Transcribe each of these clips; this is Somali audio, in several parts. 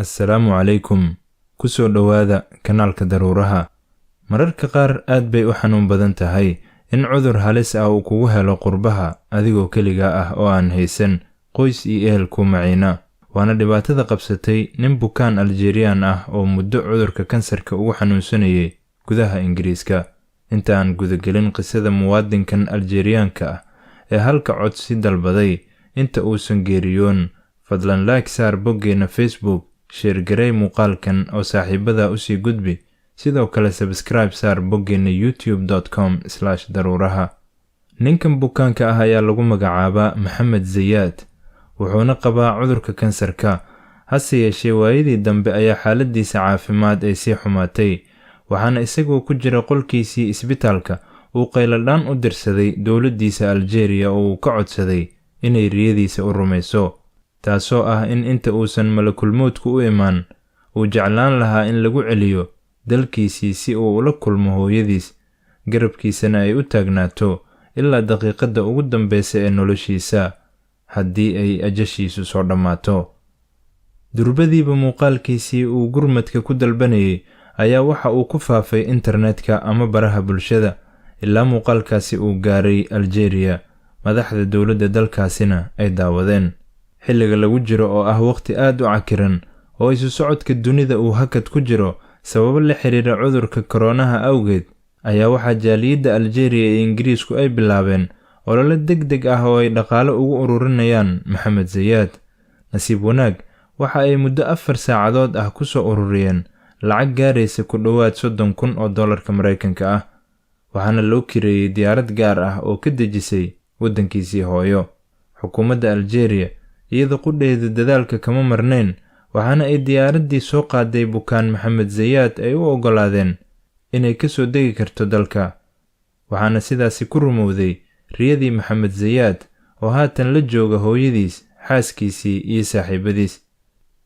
Assalaamu calaykum. Ku soo dhowaada kanaalka Daruuraha. Mararka qaar aad bay u xanuun badan tahay in cudur halis ah uu kugu helo qurbaha adigoo keligaa ah oo aan haysan qoys iyo ehel kuu maciina. Waana dhibaatada qabsatay nin bukaan Aljeeriyaan ah oo muddo cudurka kansarka ugu xanuunsanayay gudaha Ingiriiska. Inta aan gudagelin qisada muwaadinkan Aljeeriyaanka ah ee halka codsi dalbaday inta uusan geeriyoon, fadlan like saar boggeena Facebook, share garee muuqaalkan oo saaxiibada usii gudbi, sidoo kale subscribe saar boggeena youtube.com/daruuraha. Ninkan bukaanka ah ayaa lagu magacaabaa Maxamed Zayaad, wuxuuna qabaa cudurka kansarka. Hase yeeshee, waayadii dambe ayaa xaaladiisa caafimaad ay sii xumaatay, waxaana isagoo ku jira qolkiisii isbitaalka uu qayladhaan u dirsaday dowladdiisa Aljeeriya oo uu ka codsaday inay riyadiisa u rumayso, taasoo ah in inta uusan malakulmoodku u imaan uu jeclaan lahaa in lagu celiyo dalkiisii si uu ula kulmo hooyadiis, garabkiisana ay u taagnaato ilaa daqiiqadda ugu dambeysa ee noloshiisa haddii ay ajashiisu soo dhammaato. Durbadiiba muuqaalkiisii uu gurmadka ku dalbanayay ayaa waxa uu ku faafay internetka ama baraha bulshada, ilaa muuqaalkaasi uu gaaray Aljeeriya, madaxda dowladda dalkaasina ay daawadeen. Xilliga lagu jiro oo ah waqti aad u cakiran oo isu socodka dunida uu hakad ku jiro sababo la xiriira cudurka koroonaha awgeed, ayaa waxaa jaaliyadda Aljeeriya ee Ingiriisku ay bilaabeen olole deg deg ah oo ay dhaqaale ugu ururinayaan Maxamed Zayaad. Nasiib wanaag, waxa ay muddo 4 saacadood ah ku soo ururiyeen lacag gaaraysa ku dhowaad 30,000 oo dollarka Maraykanka ah, waxaana loo kireeyey diyaarad gaar ah oo ka dejisay waddankiisii hooyo. Xukuumadda Aljeeriya iyada qudheeda dadaalka kama marnayn, waxaana ay diyaaraddii soo qaaday bukaan Maxamed Zayaad ay u oggolaadeen inay ka soo degi karto dalka, waxaana sidaasi ku rumowday riyadii Maxamed Zayaad oo haatan la jooga hooyadiis, xaaskiisii iyo saaxiibadiis.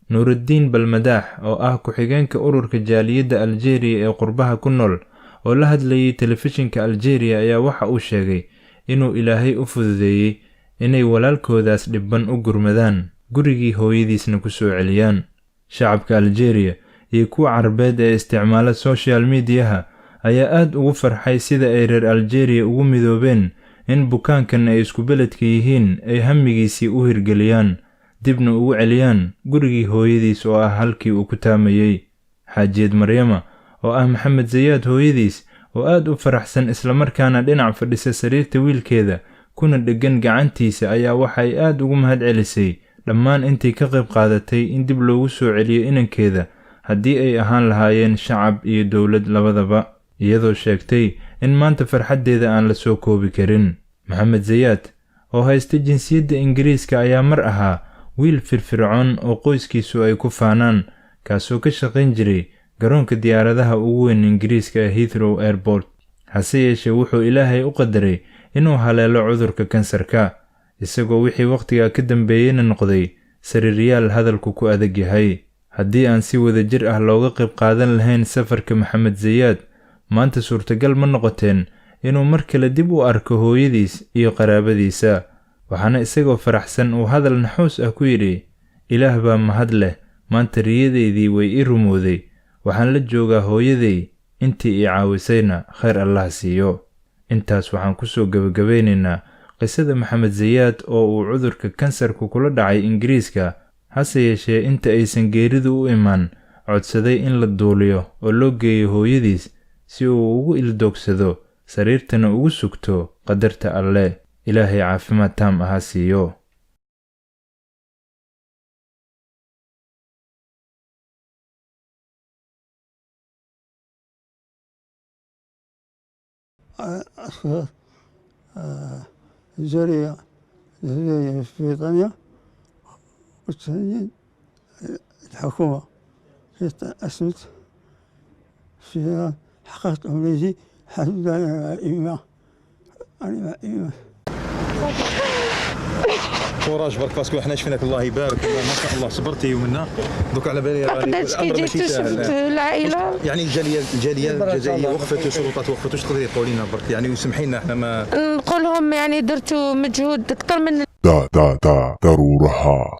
Nuuraddiin Balmadaax oo ah ku-xigeenka ururka jaaliyadda Aljeeriya ee qurbaha ku nool oo la hadlayay telefishinka Aljeeriya ayaa waxa uu sheegay inuu Ilaahay u fududeeyey inay walaalkoodaas dhibban u gurmadaan, gurigii hooyadiisna ku soo celiyaan. Shacabka Aljeeriya iyo kuwa Carbeed ee isticmaala social mediaha ayaa aad ugu farxay sida ay reer Aljeeriya ugu midoobeen in bukaankan ay isku beledka yihiin ay hamigiisii u hirgeliyaan, dibna ugu celiyaan gurigii hooyadiis oo ah halkii uu ku taamayey. Xaajiyad Maryama oo ah Maxamed Zayaad hooyadiis oo aad u faraxsan islamarkaana dhinac fadhisa sariirta wiilkeeda kuna dheggan gacantiisa ayaa waxay aad ugu mahad celisay dhammaan intii ka qayb qaadatay in dib loogu soo celiyo inankeeda, haddii ay ahaan lahaayeen shacab iyo dowlad labadaba, iyadoo sheegtay in maanta farxaddeeda aan la soo koobi karin. Maxamed Zayaad oo haysta jinsiyadda Ingiriiska ayaa mar ahaa wiil firfircoon oo qoyskiisu ay ku faanaan, kaasoo ka shaqayn jiray garoonka diyaaradaha ugu weyn Ingiriiska ee Heathrow Airport. Hase yeeshee, wuxuu Ilaahay u qadaray inuu haleelo cudurka kansarka, isagoo wixii waqtigaa ka dambeeyeyna noqday sariiryaal hadalku ku adag yahay. Haddii aan si wadajir ah looga qayb qaadan lahayn safarka Maxamed Zayaad, maanta suurtagal ma noqoteen inuu mar kale dib u arko hooyadiis iyo qaraabadiisa. Waxaana isagoo faraxsan uu hadal naxuus ah ku yidhi: "Ilaah baa mahad leh, maanta riyadeydii way ii rumowday, waxaan la joogaa hooyaday, intii ii caawisayna khayr Allah siiyo." Intaas waxaan kusoo gebagabeynaynaa qisada Maxamed Zayaad oo uu cudurka kansarku kula dhacay Ingiriiska, hase yeeshee inta aysan geeridu u imaan codsaday in la duuliyo oo loo geeyo hooyadiis si uu ugu ildoogsado, sariirtana ugu sugto qadarta Alle. Ilaahay caafimaad taam aha siiyo. الجالية الجزائرية في بريطانيا، والثانيا الحكومة أسست في حققت أمنيتي، الحمد لله. أنا مع إيمان. courage برك، parce que حنا شفناك، الله يبارك، ما شاء الله، صبرتي ومنا دوك على بالي. ما قدرتش كي الامر جيت ماشي شفت سهل. العائله. يعني الجاليه الجزائريه وقفت والسلطات وقفت، واش تقدري تقولي لنا برك يعني؟ وسمحي لنا احنا ما نقول لهم يعني درتوا مجهود اكثر من دا دا دا ضرورها.